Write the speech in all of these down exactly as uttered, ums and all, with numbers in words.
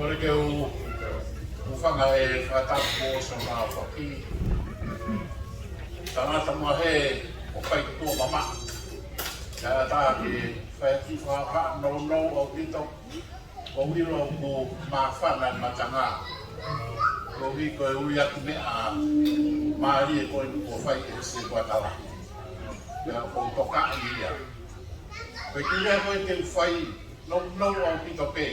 Kole ke u, u fanga e fakatapu ʻo ʻosi ʻo na faki. Tangata mo e hē ʻo fai tuʻa mama. Ka ta ke fai ki faka nounou ʻaupito. Ko ʻilo ʻoku māfana e matanga. Ko ʻi ko e ui atu meʻa mālie ko eni kuo fai ʻe he Setuata Lahi. Pea ko u tokaʻi ia. Ko e kiʻi lea ko ē te u fai, nounou ʻaupito pē.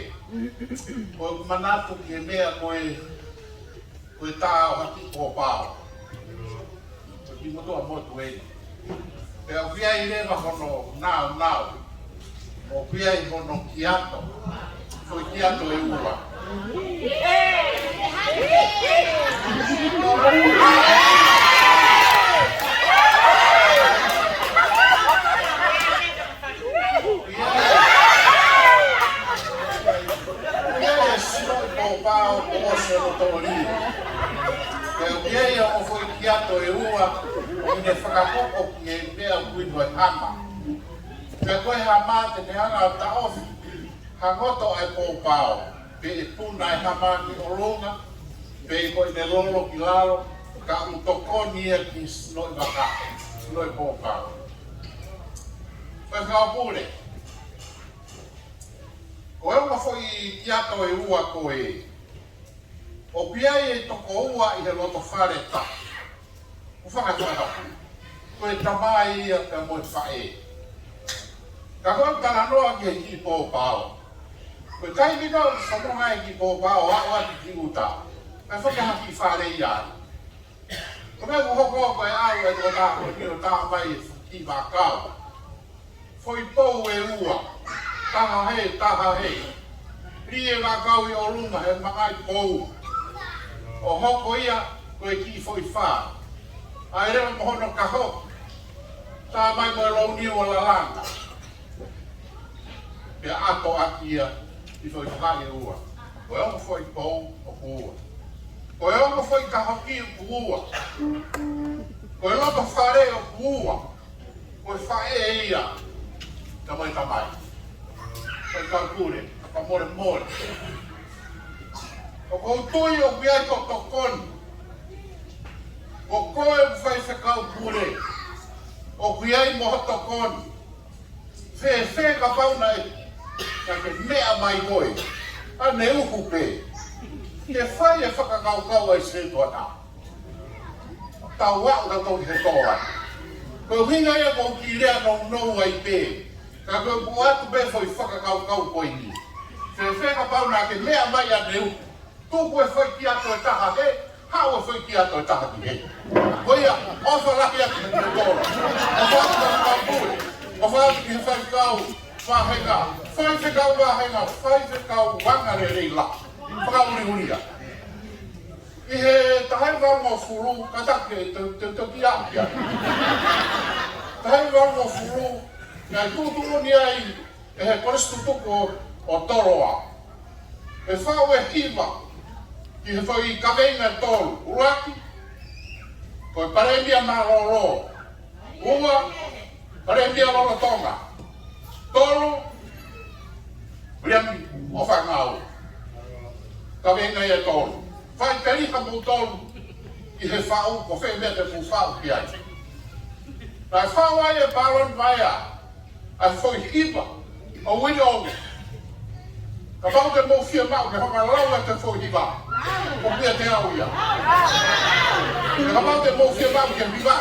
Ko e manatu ki he meʻa ko e, ko e tā ʻo Haʻapiʻi Pōpao. Ko e kiʻi motuʻa motu eni. Pea ʻoku ʻi ai leva hono naunau. ʻOku ʻi ai hono kiato. Ko e kiato ʻe ua. ʻOku ʻi ai e sinoʻi pōpao kuo ʻosi hono tōlilo. Pea ʻoku ʻi ai ʻa e foʻi kiato ʻe ua, ʻoku ne fakakoko ki he meʻa ʻoku ui ko e hama. Pea ko e hama te ne hanga ʻo taʻofi ha ngoto ʻa e pōpao, pe ʻe puna e hama ki ʻolunga, pe ko ʻene lolo ki lalo, ka ʻoku tokoni ia ki he sinoʻi vaka, sinoʻi pōpao. Ko e kau pule. Ko e ongo foʻi kiato ʻe ua ko ē. ʻOku ʻi ai e toko ua ʻi he loto fale ʻe taha. ʻOku fanga fakatapu. Ko e tamai ia pea mo e faʻē. Ka ko e talanoa ki he kiʻi pōpao. Ko e taimi ko ē ʻoku fanongo ai e kiʻi pōpao ʻo aʻu atu ki ʻuta. Kae fakaha ki fale ia. Ko e meʻa ʻoku hoko ko e ʻalu e tokotaha ko eni ʻo tā mai e kiʻi vaʻakau. Foʻi pou ʻe ua, taha hē, taha hē. Lī e vaʻakau ʻi ʻolunga he mangai pou. ʻO hoko ia ko e kiʻi foʻi fā. ʻAi leva mo hono kaho. Tā mai mo e louniu ʻo lalanga. Pea ʻato ʻaki ia ʻi he foʻi fā ʻe ua. Ko e ongo foʻi pou ʻoku ua. Ko e ongo foʻi kahoki ʻoku ua. Ko e loto fale ʻoku ua. Ko e faʻē ia. Ka mai ka mai. Ko e kau pule, ka molemole. ʻOku ou tui ʻoku ʻi ai hoʻo tokoni. Ko koe ʻoku faifekau pule. ʻOku ʻi ai mo hoʻo tokoni. Fēfē kapau naʻe, naʻa ke meʻa mai koe. ʻAnehu pē. Ke fai e fakakaukau ʻa e Setuata. Tau aʻu tautolu ki he toa. Ko e ʻuhinga ia ʻoku ou kiʻi lea nounou ai pē. Ka ko e ʻoatu pē foʻi fakakaukau ko eni. Fēfē kapau naʻa ke meʻa mai ʻanehu. Tuku e foʻi kiato ʻe taha hē, haʻu e foʻi kiato ʻe taha ki hē. Ko ia, ʻofa lahi atu ki he tolo. ʻOfa atu ki he kau pule. ʻOfa atu ki he faifekau vāhenga. Faifekau vāhenga, faifekau anga lelei lahi. Fakaʻuliʻulia. ʻI he taha hiva valungofulu, ka taki te, te, te ki aʻu ki ai. Taha hiva valungofulu, naʻe tuʻutuʻuni ai ʻe he kolisi tutuku ʻo Toloa. ʻE faʻu e hiva ki he foʻi kaveinga ʻe tolu. ʻUluaki, ko e Palēmia Mālōlō. Ua, Palēmia Lolotonga. Tolu, Viliami ʻOfaʻangau. Kaveinga ia ʻe tolu. Fai teliha mo tolu ʻi he faʻu, ko fē meʻa te mou faʻu ki ai. Naʻe faʻu ai ʻe Palōni Vaea ʻa e foʻi hiva ʻo Uili ʻOngo. Kapau te mou fiemaʻu ke hanga lau atu e foʻi hiva, ʻoku ʻiate au ia. Kapau te mou fiemaʻu ke hiva,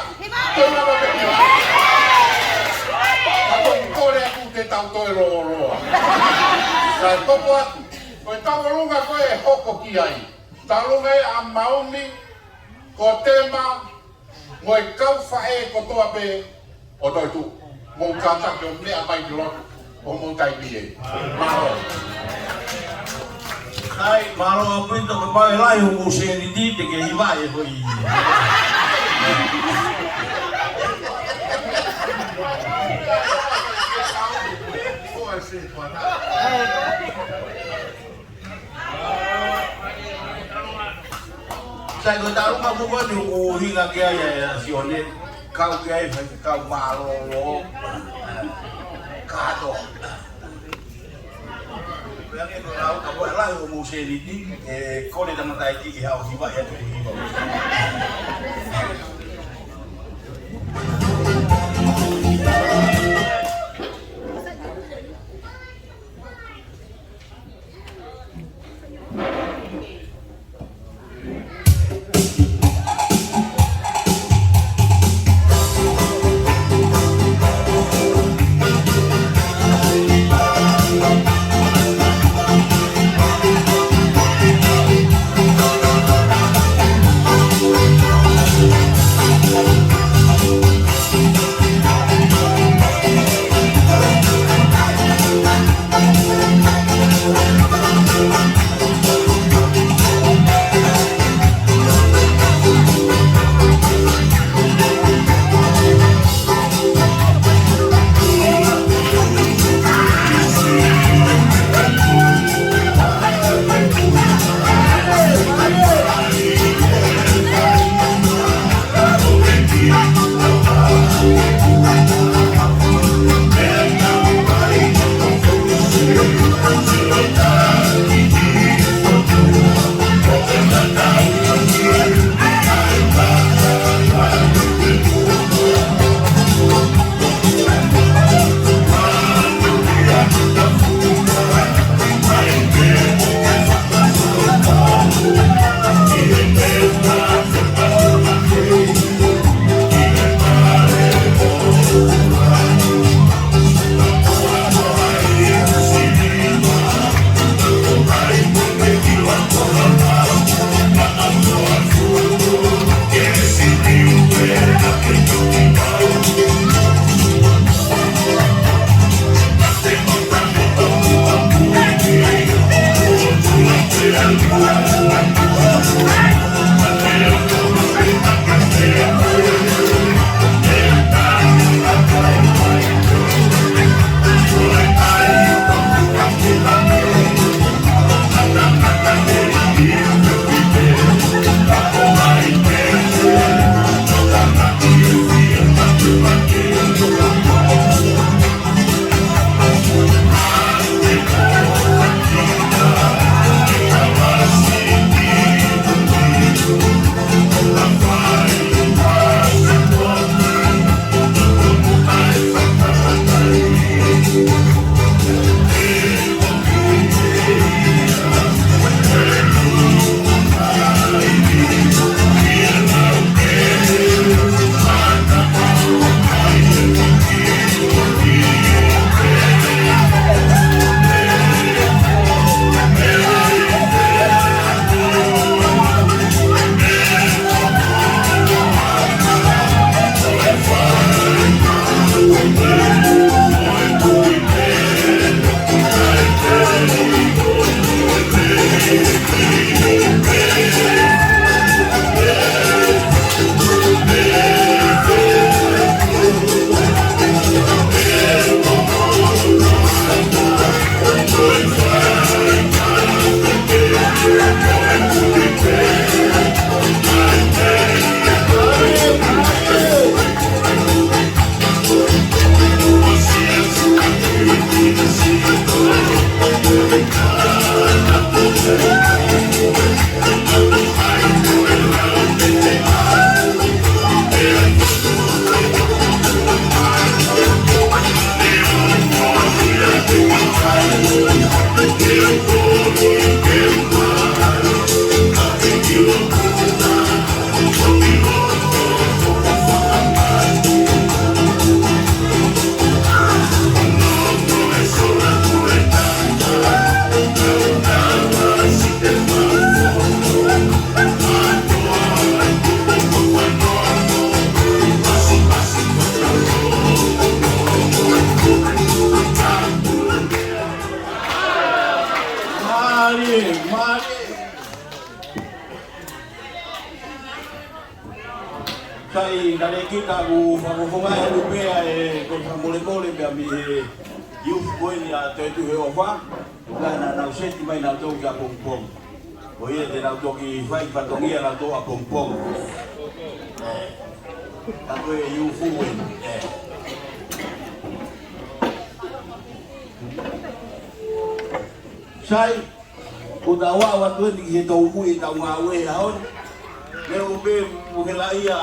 te u lava ke hiva. Ka ʻoku ou kole atu te tau toe lōloa. Kae topo atu, ko e tauʻolunga ko ē ʻe hoko ki ai. Tauʻolunga ʻa Maumi, ko Tema, mo e kau faʻē kotoa pē ʻo Toetuʻu. Mou kātaki ʻo meʻa mai ki loto, ʻo mou taimi ē. Mālō. ʻAi, mālō ʻaupito, kapau ʻe lahi hoʻomou sēniti, te ke hiva e hoʻi. Sai ko e taʻu ma ko ko ni ʻoku ʻuhinga ki ai ʻa Sione, kau ki ai faifekau mālōlō, kātoa. Ange ko e lau ka ko e lahi ʻo mou sēniti, ʻe kole tangataʻeiki ke haʻu ʻo hivaʻi atu e hiva. Mālie, mālie. Sai, ka ne kita ku fakafofonga e lupe e ko fakamolemole pea mei he youth ko eni ʻa Toetuʻu he ʻOfa. Ka naʻa nau seti mai naʻa nau toki ʻapongipongi. Ko ia te nau toki fai fatongia naʻa nau toki ʻapongipongi. Ka ko e youth ko eni. Sai, ʻoku tau aʻu atu eni ki he tau muʻi ʻetau ngāue he ʻaho ni. Leo pē mo hela ia